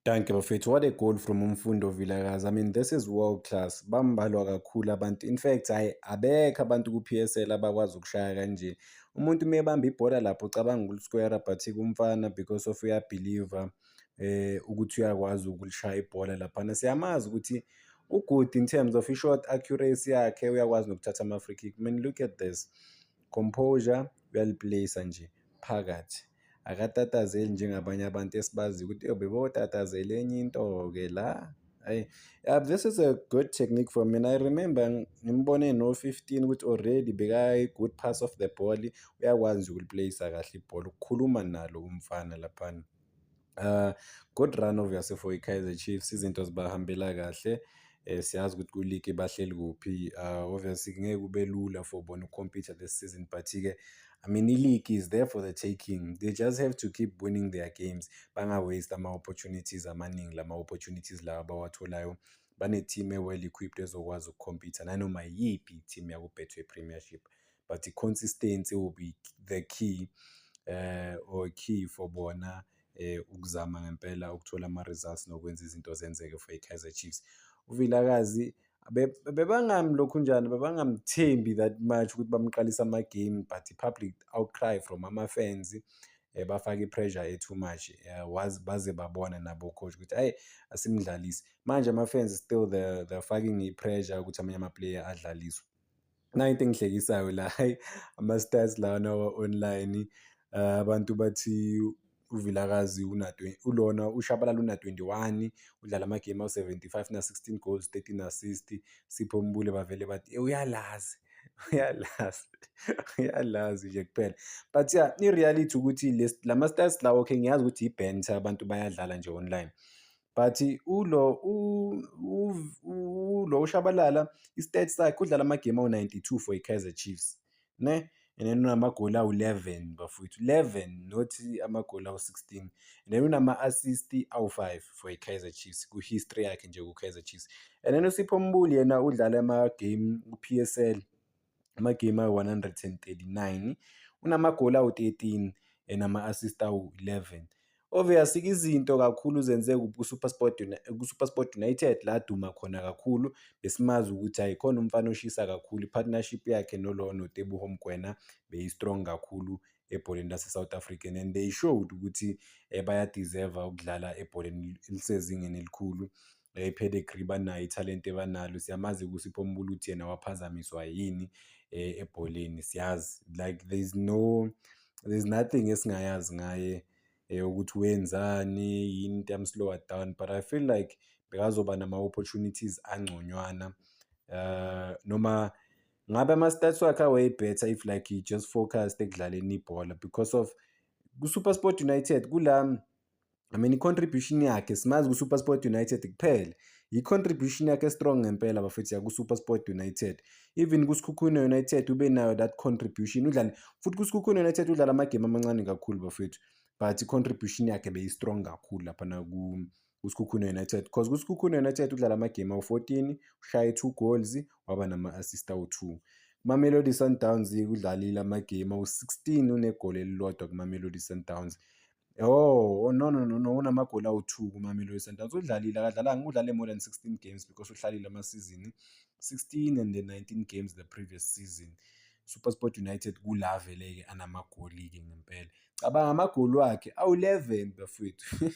Dankie bafethu, what a goal from uMfundo Vilakazi. I mean, this is world class. Bambalwa kakhulu abantu. In fact, hhayi, abekho abantu ku-PSL abakwazi ukushaya kanje. Umuntu uma ebamba ibhola lapho ucabanga ukuliskwera, but kumfana, because of uyabhiliva ukuthi uyakwazi ukulishaya ibhola laphana. Siyamazi ukuthi u-good in terms of i-shot accuracy yakhe, uyakwazi nokuthatha ama-free kick. I mean, look at this. Composure, uyalipleyisa nje phakathi. Akatatazeli njengabanye abantu esibaziyo ukuthi bebotatazela enye into-ke la. Hhayi, this is a good technique for mina. I remember ngimbone no-15 ukuthi already bekayi-good pass of the ball, uyakwazi nje ukulipleyisa kahle ibhola, ukukhuluma nalo umfana laphana. Good run obviously for i-Kaizer Chiefs, izinto zibahambela kahle. Siyazi ukuthi ku-league bahleli kuphi. Obviously ngeke kube lula for bona uku-compete this season, but-ke, I mean, i-league is there for the taking. They just have to keep winning their games, banga-waste ama-opportunities amaningi. Lama-opportunities lawa abawatholayo, bane-team e-well equipped ezokwazi uku-compete nanoma iyiphi i-team yaku-Betway Premiership, but i-consistency will be the key or key for bona ukuzama ngempela ukuthola ama-results nokwenza izinto zenzeke for i-Kaizer Chiefs. UVilakazi bebangamlokhunjani, bebangamthembi that much ukuthi bamqalise ama-game, but i-public outcry from ama-fans bafake i-pressure e-too much, baze babona nabo coach ukuthi hhayi, asimdlalise. Manje ama-fans still they're faking i-pressure ukuthi amanye ama-player adlaliswe. Nayi into engihlekisayo la, hhayi, ama-stats lana wa-online, abantu bathi uVilakazi ulona uShabalala una-21, udlala amagemu awu-75, una-16 goals, 13 assist. Sipho Mbule bavele bathi uyalazi, uyalazi, uyalazi nje kuphela. But yeah, i-reality ukuthi lama-stats lawa, okay, ngiyazi ukuthi i-banter, abantu bayadlala nje online, but ulo ulo uShabalala, i-stats sakhe, udlala amagemu awu-92 for i-Kaizer Chiefs, ne, and then unamagoli awu-11, bafowethu, 11, not amagoli awu-16, and then unama-assist awu-5 for i-Kaizer Chiefs ku-history yakhe nje ku-Kaizer Chiefs. And then uSipho Mbule yena udlala ama-game ku-PSL, amagame awu-139, unamagoli awu-13 and ama-assist awu-11. Obviously izinto kakhulu zenze ku-SuperSport United, la duma khona kakhulu, besimazi ukuthi hhayi, khona umfana oshisa kakhulu. I-partnership yakhe nolo noTeboho Mokoena beyi-strong kakhulu ebholeni lase-South African, and they showed ukuthi baya-deserve-a ukudlala ebholeni elisezingeni elikhulu. I-pedigree banayo, ithalente banalo. Siyamazi-ke uSipho Mbule ukuthi yena waphazamiswa yini ebholeni, siyazi, like there's nothing esingayazi ngaye ukuthi wenzani, yini into yam-slow-a down, but I feel like bekazoba nama-opportunities angconywana, noma ngabe ama-stats wakhe are-way better if like he just focused ekudlaleni ibhola, because of ku-SuperSport United kula, I mean, i-contribution yakhe simazi ku-SuperSport United kuphela, i-contribution yakhe strong ngempela, bafethu, yaku-SuperSport United. Even ku-Sekhukhune United ube nayo that contribution, udlale futhi ku-Sekhukhune United, udlala amagemu amancane kakhulu, bafethu, but i-contribution yakhe beyi-strong kakhulu laphana ku-Sekhukhune United, because ku-Sekhukhune United udlala amagemu awu-14, ushaye 2 goals, waba nama-assist awu-2. Mamelodi Sundowns udlalile amagemu awu-16, unegoli elilodwa kuMamelodi Sundowns. Oh, no, unamagoli awu-2 kuMamelodi Sundowns. Udlalile, akadlalanga, udlale more than 16 games because uhlalile amasizini 16 and then 19 games the previous season. SuperSport United kula vele-ke anamagoli-ke ngempela. Cabanga, amagoli wakhe awu-11, bafowethu,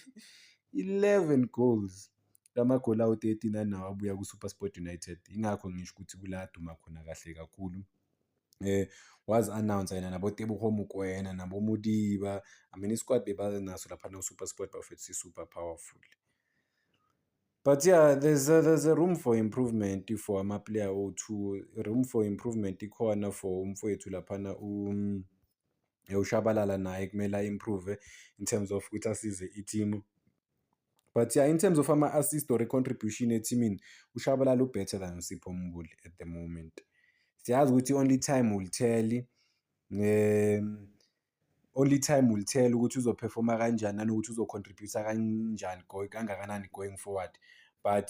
11 goals lamagoli awu-13 anawo abuya ku-SuperSport United. Ingakho ngisho ukuthi kula aduma khona kahle kakhulu. Wazi-announce yena nabo-Teboho Mokoena nabo-Modiba. I mean, i-squad bebanaso laphana ku-SuperSport, bafethu, si-super powerful. But yeah, there's a room for improvement for ama-player o-two. Room for improvement ikhona for umfowethu laphana uShabalala, naye kumele a-improve in terms of ukuthi asize i-team. But yeah, in terms of ama-assist or i-contribution ethimini, uShabalala u-better than uSipho Mbule at the moment. Siyazi ukuthi only time will tell, only time will tell ukuthi uzo-perform-a kanjani nanokuthi uzo-contribute-a kanjani, kangakanani going forward, but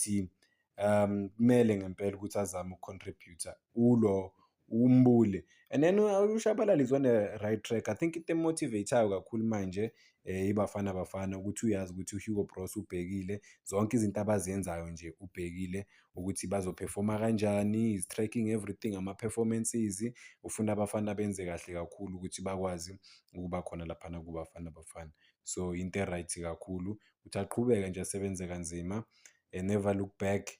kumele ngempela ukuthi azame uku-contribute-a ulo. uMbule. And then uShabalala is on the right track. I think into emotivate-ayo kakhulu manje iBafana Bafana ukuthi uyazi ukuthi u-Hugo Broos ubhekile zonke izinto abazenzayo nje, ubhekile ukuthi bazo-perform-a kanjani, is tracking everything, ama-performances, ufuna abafana benze kahle kakhulu ukuthi bakwazi ukuba khona laphana kuBafana Bafana. So into e-right kakhulu ukuthi aqhubeke nje asebenze kanzima, never look back,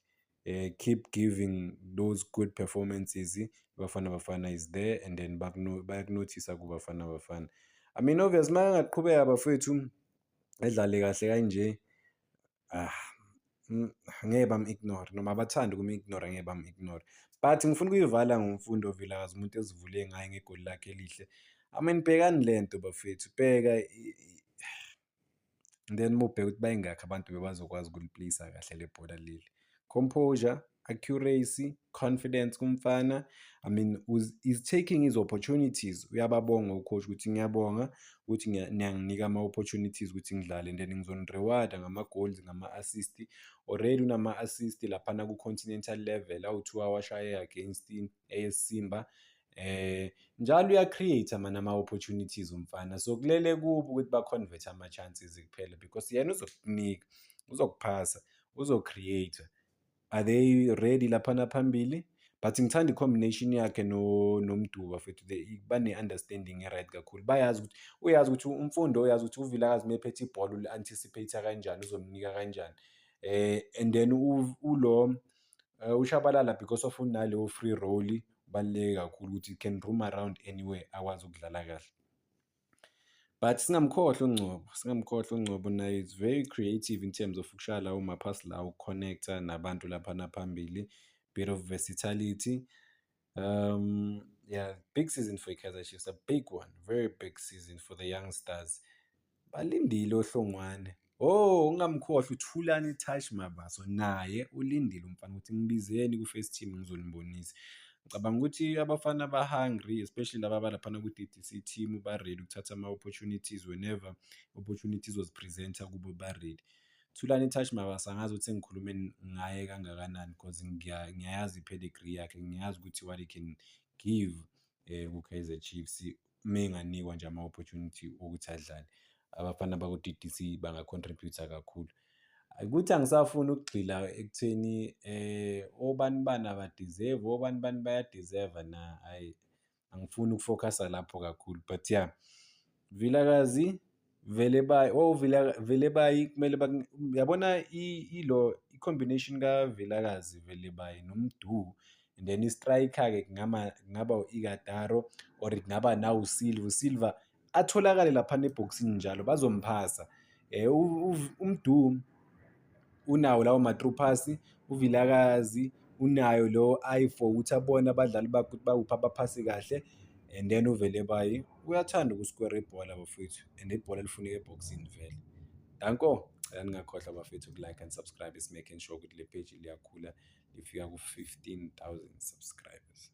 keep giving those good performances. Bafana Bafana is there and then bayaku-notice-a kuBafana Bafana. I mean, obvious, uma engaqhubeka bafowethu edlale kahle kanje, ah, ngeke bam-ignore noma abathandi ukum-ignore, ngeke bam-ignore. But ngifuna ukuyivala ngoMfundo Vilakazi, umuntu ezivule ngaye ngegoli lakhe elihle. I mean, bhekani lento bafethu, bheka and then uma ubheka ukuthi bayingakhi abantu bebazokwazi ukuli-place-a kahle le bhola leli. Composure, accuracy, confidence kumfana. I mean, is taking his opportunities. Uyababonga u-coach ukuthi ngiyabonga ukuthi niyanginika ama-opportunities ukuthi ngidlale and then ngizoni-reward-a ngama-goals, ngama-assist. Already unama-assist laphana ku-continental level awu-two awashaye against i-A_S Simba. Njalo uya-create-a man ama-opportunities umfana, so kulele kubo ukuthi ba-convert ama-chances kuphela because yena uzokunika, uzokuphasa, uzo-create-a. Are they ready laphana phambili? But ngithanda i-combination yakhe noMdu bafethu, bane-understanding e-right kakhulu. Bayazi ukuthi, uyazi ukuthi uMfundo, uyazi ukuthi uVilakazi uma ephethe ibhola uli-anticipate-a kanjani, uzomnika kanjani. And then ulo uShabalala, because of unaleyo free role, kubaluleke kakhulu ukuthi he can roam around anywhere, akwazi ukudlala kahle. But singamkhohlwa uNgcobo, singamkhohlwa uNgcobo, naye is very creative in terms of ukushaya lawo maphasi lawo, uku-connect-a nabantu laphana phambili, bit of versatility. Yeah, big season for i-Kaizer Chiefs, a big one, very big season for the young stars. Balindile oHlongwane. Oh, ungamkhohlwa uThulani Touch Mabaso, naye ulindile umfana ukuthi ngibizeni ku-first team ngizonibonisa. Ngicabanga ukuthi abafana ba-hungry, especially laba abalaphana ku-D_D_C team, ba-ready ukuthatha ama-opportunities whenever opportunities uzozi-present-a kubo, ba-ready. Thulani Touch Mabaso, angazi ukuthi sengikhulume ngaye kangakanani cause ngiyayazi i-pedigree yakhe, ngiyazi ukuthi what he can give ku-Kaizer Chiefs uma enganikwa nje ama-opportunity okuthi adlale. Abafana baku-D_D_C banga-contribute-a kakhulu. Ukuthi angisafuni ukugxila ekutheni obani bani aba-deserve, obani bani baya-deserve-a na, hhayi, angifuni uku-focus-a lapho kakhulu, but yeah, Vilakazi, Velebayi, oh Velebayi kumele, uyabona ilo i-combination kaVilakazi, Velebayi noMdu and then i-striker-ke kungaba u-Ighodaro or kungaba nawu uSilva, uSilva atholakale laphana ebhokisini njalo bazomphasa. UMdu unawo lawo ma-through pass, uVilakazi unayo lo eye for ukuthi abone abadlali bakhe ukuthi bakuphi abaphasi kahle and then uVelebayi uyathanda uku-square ibhola bafowethu and ibhola lifuneka ebhokisini vele. Danko, cela ningakhohlwa bafethu uku-like and subscribe, is making sure ukuthi le page liyakhula lifika ku-15,000 subscribers.